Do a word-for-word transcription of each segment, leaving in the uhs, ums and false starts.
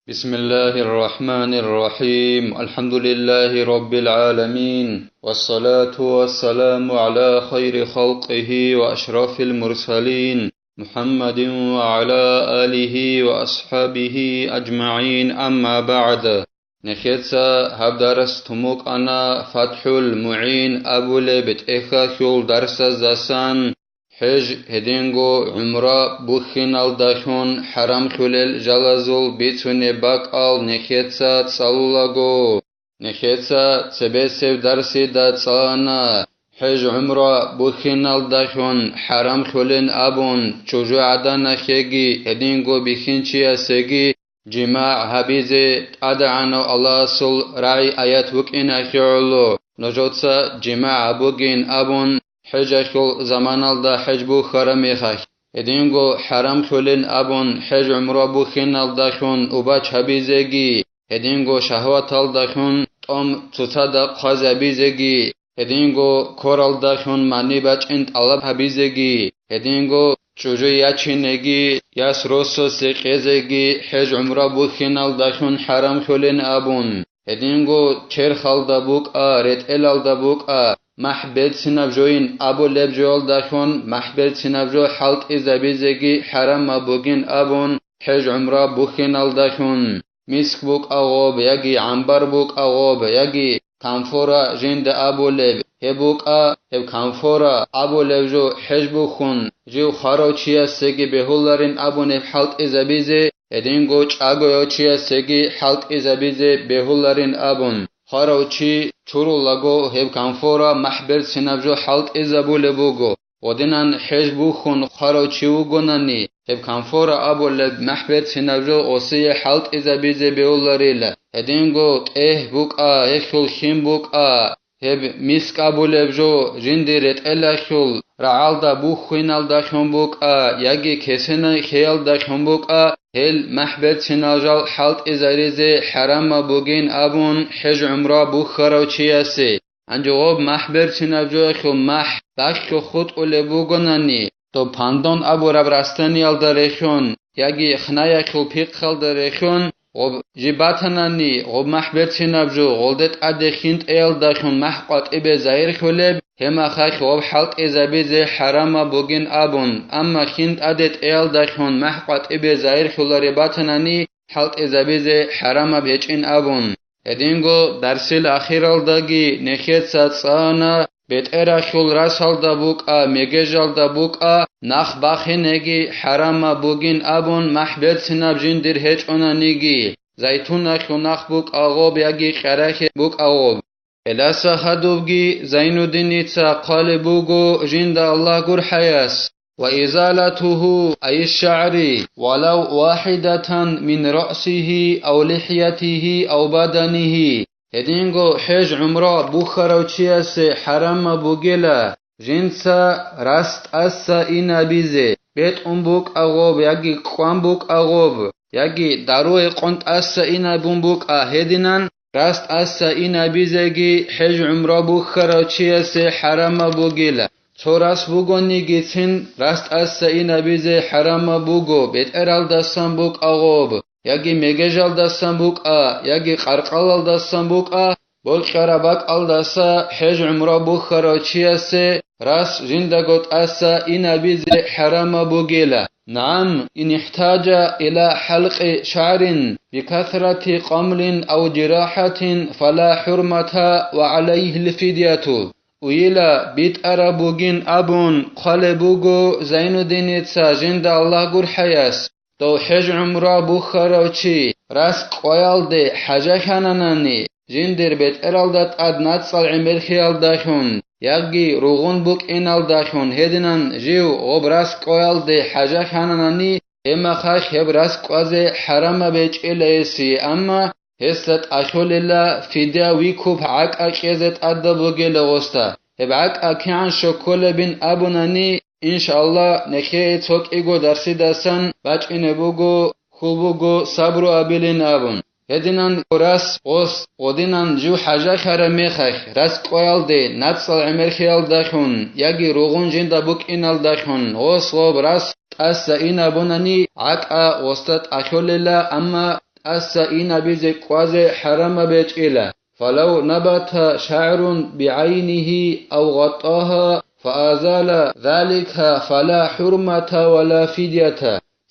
بسم الله الرحمن الرحيم. الحمد لله رب العالمين. والصلاة والسلام على خير خلقه وأشرف المرسلين محمد وعلى آله وأصحابه أجمعين. أما بعد. Нехеца гьаб дарс тумукъана ФатхӀул МугӀин абулеб тӀехьалъул дарсаздасан. ХӀеж гьединго гӀумра бухьиналдалъун хӀарамлъулел жалазул бицунеб бакӀал нехеца цӀалулаго. Нехеца цебесеб дарсида цӀалана, хӀеж гӀумра бухьиналдалъун хӀарамлъулин абун чӀужугӀаданахъеги гьединго бихьинчиясеги жимагӀ гьабизе ТӀадегӀанав Аллагьасул рагӀи аят букӀиналъе гӀоло, нужеца жимагӀ гьабугин абун, хӀежалъул заманалда хӀеж бухьараб мехалъ, гьединго хӀарамлъулин абун хӀеж гӀумра бухьиналдалъун убач гьабизеги, гьединго шагьваталдалъун тӀом цоцазда хъвазабизеги, гьединго квералдалъун мани бачӀин тӀалаб гьабизеги, гьединго чӀужу ячинеги, яс росасе кьезеги хӀеж гӀумра бухьиналдалъун хӀарамлъулин абун, гьединго черхалда букӀа, ретӀелалда букӀа, махӀ берцинаб жойин абулеб жоялдалъун махӀ берцинаб жо хӀалтӀизабизеги хӀарамаб бугин абун, хӀеж гӀумра бухьиналдалъун. Миск букӀа гъоб, яги гӀамбар букӀа гъоб, яги камфора жинда абулеб, гьеб букӀа, гьеб камфора абулеб жо хӀеж бухьун, жив хварав чиясеги бегьуларин абун гьеб хӀалтӀизабизе, гьединго чӀагояв чиясеги хӀалтӀизабизе бегьуларин абун, хварав чи чурулаго гьеб камфора махӀ берцинаб жо хӀалтӀизабулеб буго. Гъодинан хӀеж бухьун хварав чи вугонани, гьеб камфора абулеб махӀ берцинаб жо гъосие хӀалтӀизабизе бегьуларила, гьединго тӀегь букӀа, гьелъул хин букӀа, гьеб миск абулеб жо жиндир ретӀелалъул рагӀалда бухьиналдалъун букӀа, яги кесенай хеялдалъун букӀа, гьел махӀ берцинал жал хӀалтӀизаризе хӀарамаб бугин абун хӀеж гӀумра бухьарав чиясе. Гьанже гъоб махӀ берцинаб жоялъул махӀ бахъго хутӀулеб бугонани, доб пандон абураб растаниялда релълъун яги хнаялъул пихъалда релълъун гъоб жиб батанани, гъоб махӀ берцинаб жо гъолде тӀаде хинтӀеялдалъун махӀ къватӀибе загьирлъулеб, гьеб мехалъ гъоб хӀалтӀизабизе хӀарамаб бугин абун, амма хинтӀаде тӀеялдалъун махӀ къватӀибе загьирлъулареб батанани, хӀалтӀизабизе хӀарамаб гьечӀин абун. Гьединго дарсил ахиралдаги нехеца цӀана, бетӀералъул расалда букӀа, мегежалда букӀа, нах бахинеги хӀарамаб бугин абун махӀ берцинаб жиндир гьечӀонаниги, зайтуналъул нах букӀа гъоб яги къарахӀе букӀа гъоб. Гьелдаса хадубги Зайнуддиница хъвалеб буго жинда Аллагь гурхӀаяс: «Ва изалатуху, ай шагӀри, валав вахидатан мин раъсихи ав лихьятихи ав баданихи». Гьединго хӀеж гӀумра бухьарав чиясе хӀарамаб бугела жинца рас тӀаса инабизе, бетӀун букӀа гъоб яги кӀван букӀа гъоб, яги даруе къон тӀаса инабун букӀа гьединан, рас тӀаса инабизеги хӀеж гӀумра бухьарав чиясе хӀарамаб бугила. Цо рас бугонигицин рас тӀаса инабизе хӀарамаб буго, бетӀералдасан букӀа гъоб, яги мегежалдасан букӀа, яги къаркъалалдасан букӀа, бокьараб бакӀалдаса хӀеж гӀумра бухьарав чиясе рас жиндаго тӀаса инабизе хӀарамаб бугила. НагӀам, ин ихтажа иля хӀалкъи шагӀрин бикасрати къамлин ав жирахӀатин, фала хӀурмата ва гӀалайгьил фидяту. Уйила битӀараб бугин абун хъвалеб буго Зайнуддиница жинда Аллагь гурхӀаяс. Дов хӀеж гӀумра бухьарав чи рас кӀваялде хӀажахьананани, жиндир бетӀералда тӀад нацӀцӀал гӀемерлъиялдалъун яги ругъун букӀиналдалъун гьединан жив гъоб рас кӀваялде хӀажахьананани, гьеб мехалъ гьеб рас кӀвазе хӀарамаб гьечӀила гьесие, амма гьесда тӀалъолила фидя, викуп гӀакӀа кьезе тӀадаб бугела гъосда. Гьеб гӀакӀа кигӀан щокколебин абунани, иншааллагь, нехее цо кӀиго дарсидасан бачӀине буго, хьул буго сабру абилин абун. Гьединан рас гъос гъодинан жив хӀажахьараб мехалъ, рас кӀваялде нацӀцӀал гӀемерлъиялдалъун яги ругъун жинда букӀиналдалъун гъос гъоб рас тӀаса инабунани, гӀакӀа гъосда тӀалъолела, амма тӀаса инабизе кӀвазе хӀарамаб гьечӀила. فلو نبت شعر بعينه أو غطاها فأزال ذلك فلا حرمة ولا فدية.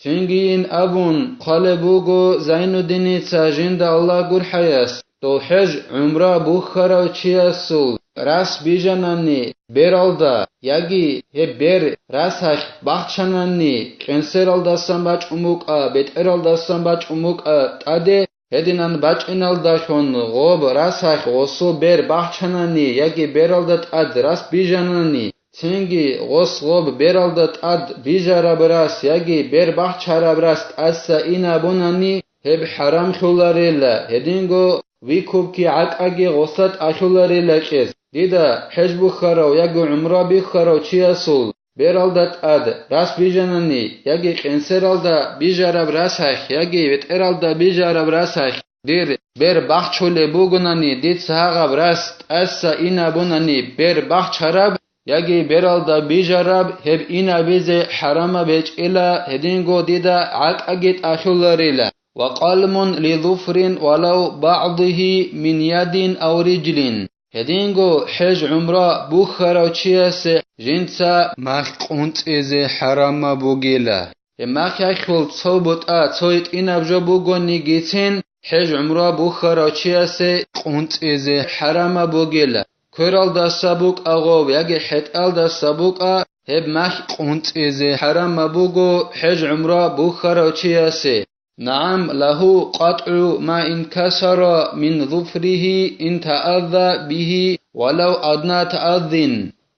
Цинги ин абун хъвалеб буго Зайнуддиница жинда Аллагь гурхӀаяс, дов хӀеж-гӀумра бухьарав чиясул рас бижанани бералда, яги гьеб бер расахь бахчанани, кьенсералдасан бачӀун букӀа, бетӀералдасан бачӀун букӀа тӀаде, гьединан бачӀиналдалъун гъоб расахь гъосул бер бахчанани яги бералда тӀад рас бижанани, цинги гъос гъоб бералда тӀад бижараб рас яги бер бахчараб рас тӀаса инабунани, гьеб хӀарамлъуларила, гьединго выкупги гӀакӀаги гъосда тӀалъуларила кьез. Дида хӀеж бухьарав яги гӀумра бухьарав чиясул бералда тӀад рас бижанани, яги кьенсералда бижараб расахь, яги бетӀералда бижараб расахь, дир бер бахчулеб бугонани, дица гьагъаб рас тӀаса инабунани бер бахчараб, яги бералда бижараб, гьеб инабизе хӀарамаб гьечӀила, гьединго дида гӀакӀаги тӀалъуларила. وقلم لظفر ولو بعضه من يد أو رجل. Гьединго хӀеж-гӀумра бухьарав чиясе жинца махь къунцӀизе хӀарамаб бугила. Гьеб махьалъул цо бутӀа, цо гьитӀинаб жо бугонигицин, хӀеж-гӀумра бухьарав чиясе къунцӀизе хӀарамаб бугила. Квералдаса букӀа гъов яги хӀетӀалдаса букӀа, гьеб махь къунцӀизе хӀарамаб буго хӀеж-гӀумра бухьарав чиясе. نعم، له قطع ما انكسر من ظفره إن تأذى به ولو أدنى تأذ.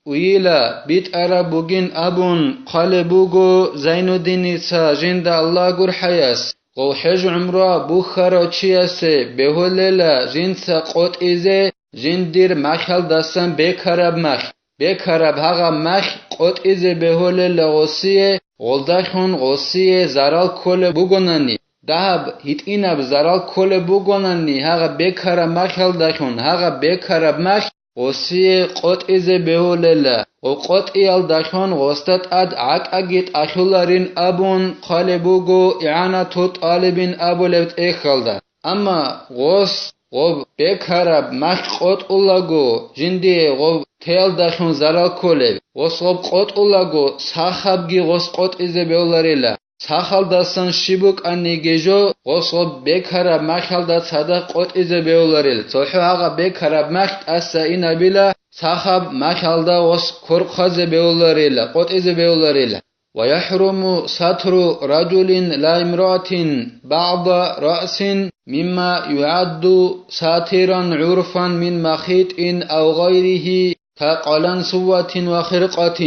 Уйила, битӀараб бугин абун хъвалеб буго Зайнуддиница жинда Аллагь гурхӀаяс, гъов хӀеж-гӀумра бухьарав чиясе бегьулела жинца къотӀизе жиндир махьалдасан бекараб махь. Бекараб гьагъаб махь къотӀизе бегьулела гъосие, гъолдалъун гъосие зарал кколеб бугонани, дагьаб гьитӀинаб зарал кколеб бугонани, гьагъаб бекараб махьалдалъун гьагъаб бекараб махь гъосие къотӀизе бегьулела, гъоб къотӀиялдалъун гъосда тӀад гӀакӀаги тӀалъуларин абун хъвалеб буго ИгӀанату ТӀалибин абулеб тӀехьалда. Амма гъос гъоб бекараб махь къотӀулаго, жиндие гъоб теялдалъун зарал кколеб, гъос гъоб къотӀулаго, сахабги гъос къотӀизе бегьуларила. Сахалдасан щиб букӀаниги жо, гъос гъоб бекараб махьалда цадахъ къотӀизе бегьуларил, цохӀо гьагъаб бекараб махь тӀаса инабила, сахаб махьалда гъос квер хъвазе бегьуларила, къотӀизе бегьуларила. ويحرم ستر رجل لا امرأة بعض رأس مما يعد ساترا عرفا من مخيط أو غيره كقلنسوة وخرقة.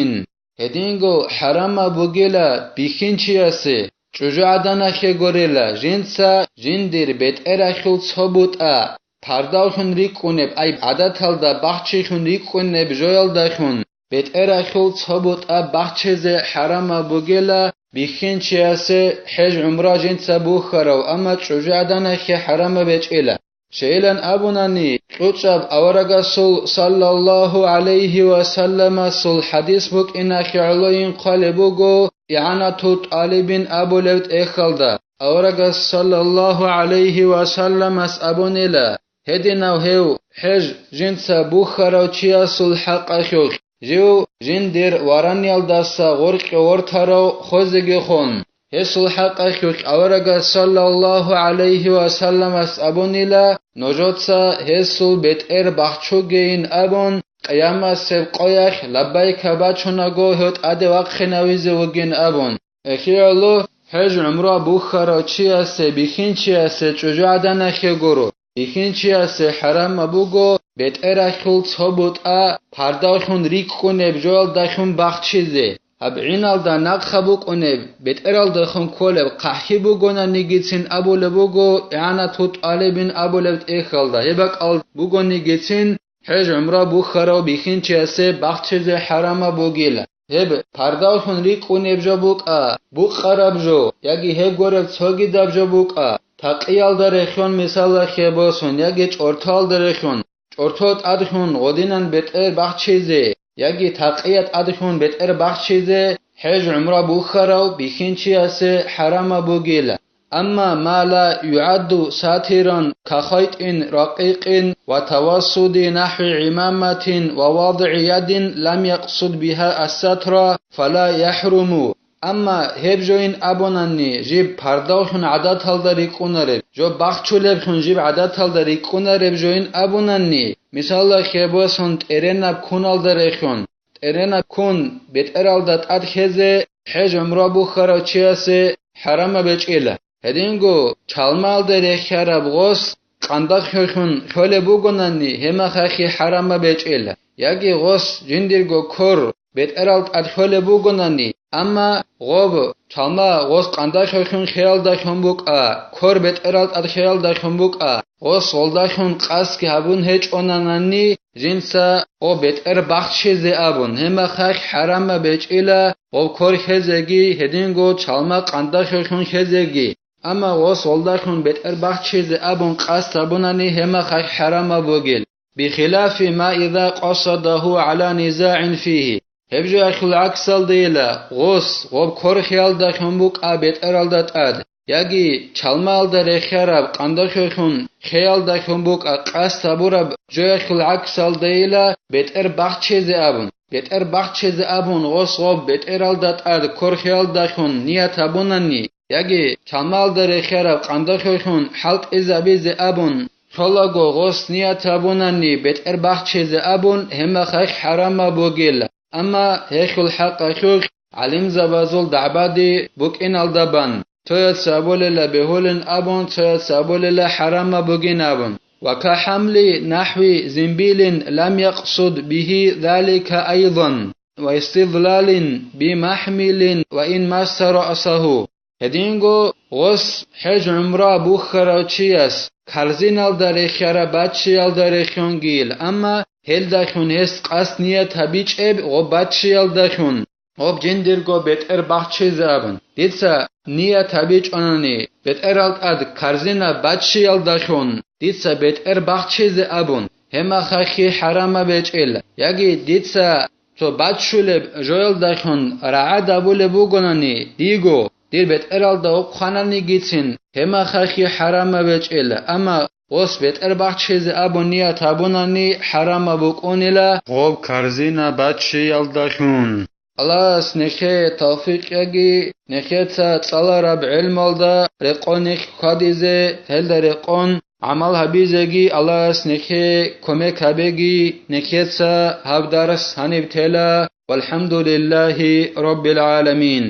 Гьединго хӀарамаб бугила бихьинчиясе, чӀужугӀаданалъе гурила, жинца жиндир бетӀералъул цо бутӀа пардавлъун рикӀкӀунеб, ай гӀадаталда бахчилъун рикӀкӀунеб жоялдалъун, бетӀералъул цо бутӀа бахчизе хӀарамаб бугила бихьинчиясе хӀеж-гӀумра жинца бухьарав, амма чӀужугӀаданалъе хӀарамаб гьечӀила. Щайилан абунани, кьучӀаб аварагасул саллаллагьу гӀалайгьи ва салламасул хӀадис букӀиналъе гӀолойин хъвалеб буго ИгӀанату ТӀалибин абулеб тӀехьалда. Аварагас саллаллагьу гӀалайгьи ва салламас абунила, гьединав гьев хӀеж жинца бухьарав чиясул хӀакъалъулъ, жив жиндир вараниялдаса гъоркье вортарав хозеги хон. Гьесул хӀакъалъулъ аварагас саллаллагьу гӀалайгьи ва салламас абунила, нужеца гьесул бетӀер бахчугейин абун, къиямасеб къоялъ лаббайка бачунаго гьев тӀаде вахъинавизе вугин абун. ХӀехьеялъул хӀеж-гӀумра бухьарав чиясе, бихьинчиясе чӀужугӀаданалъе гуро. Бихьинчиясе хӀарамаб буго бетӀералъул цо бутӀа пардавлъун рикӀкӀунеб жоялдалъун бахчизе. Гьаб гӀиналда нахъа букӀунеб, бетӀералдехун кколеб хъахӀи бугонанигицин абулеб буго ИгӀанату ТӀалибин абулеб тӀехьалда, гьеб бакӀал бугонигицин, хӀеж-гӀумра бухьарав бихьинчиясе бахчизе хӀарамаб бугила. Гьеб пардавлъун рикӀкӀунеб жо букӀа, букъараб жо, яги гьеб гуреб цогидаб жо букӀа, такъиялда рехьон мисалалъе босун, яги чӀортоялда рехьон, чӀорто тӀадлъун гъодинан бетӀер бахчизе, яги такъия тӀадлъун бетӀер бахчизе, хӀеж-гӀумра бухьарав бихьинчиясе хӀарамаб бугила. أما ما لا يعد ساترا كخيط رقيق وتوسد نحو عمامة ووضع يد لم يقصد بها الستر فلا يحرم. Амма гьеб жоин абунанни, жиб пардавлъун гӀадаталда рикӀкӀунареб, жо бахчулеблъун жиб гӀадаталда рикӀкӀунареб жоин абунанни, мисалда, хебосан тӀеренаб куналда рехун, тӀеренаб кун бетӀералда тӀад хезе хӀеж-гӀумра бухьарав чиясе хӀарамаб гьечӀила. Гьединго чалмаалда рехиараб гъос къандахъ хьолъун хьолеб бугонани, гьемахахъе хӀарамаб гьечӀила, яги гъос жиндирго кор бетӀерал тӀад хьолеб бугонани, амма гъоб чалма гъос къандахъ хьолъун хеялдалъун букӀа, кор бетӀерал тӀад хеялдалъун букӀа, гъос гъолдалъун къасги гьабун гьечӀонанани, жинца гъоб бетӀер бахчизе абун, гьемахахъ хӀарамаб гьечӀила гъоб кор хезеги, гьединго чалма къандахъ хьолъун хезеги. Амма гъос гъолдалъун бетӀер бахчизе абун къасд гьабунани, гьемахахъ хӀарамаб бугел. بخلاف ما إذا قصده على نزاع فيه. Гьеб жоялъул гӀаксалдайила, гъос гъоб кор хеялдалъун букӀа бетӀералда тӀад, яги чалмаалда рехиараб къандахъ хьолъун хеялдалъун букӀа къасд гьабураб жоялъул гӀаксалдайила бетӀер бахчизе абун. БетӀер бахчизе абун гъос гъоб бетӀералда тӀад кор хеялдалъун ният гьабунани, яги чалмаалда рехиараб къандахъ хьолъун хӀалтӀизабизе абун, лъолаго гъос ният гьабунани бетӀер бахчизе абун, гьемахахъ хӀарамаб бугила. Амма гьелъул хӀакъалъулъ гӀалимзабазул дагӀбаде букӀиналда бан, цояц абулела бегьулин абун, цояц абулела хӀарамаб бугин абун. وكحمل نحو زنبيل لم يقصد به ذلك أيضا، واستظلال بمحمل وإن مس رأسه. Гьединго гъос хӀеж-гӀумра бухьарав чияс корзиналда рехиараб баччиялда рехингийил, амма гьелдалъун гьес къасд ният гьабичӀеб гъоб баччиялдалъун, гъоб жиндирго бетӀер бахчизе абун. Дица ният гьабичӀонани, бетӀерал тӀад корзина баччиялдалъун дица бетӀер бахчизе абун, гьемахахъе хӀарамаб гьечӀила, яги дица цо баччулеб жоялдалъун рагӀад абулеб бугонани, диго, дир бетӀералда вохъананигицин, гьемахахъе хӀарамаб гьечӀила, амма гъос бетӀер бахчизе абун ният гьабунани, хӀарамаб букӀунила гъоб корзина баччиялдалъун. Аллагьас нехее тавфикъ яги, нехеца цӀалараб гӀелмалда рекъон нехь хьвадизе, гьелда рекъон гӀамал гьабизеги Аллагьас нехее кумек гьабеги, нехеца гьаб дарс гьаниб тела. ВалхӀамдулиллагьи раббил гӀаламин.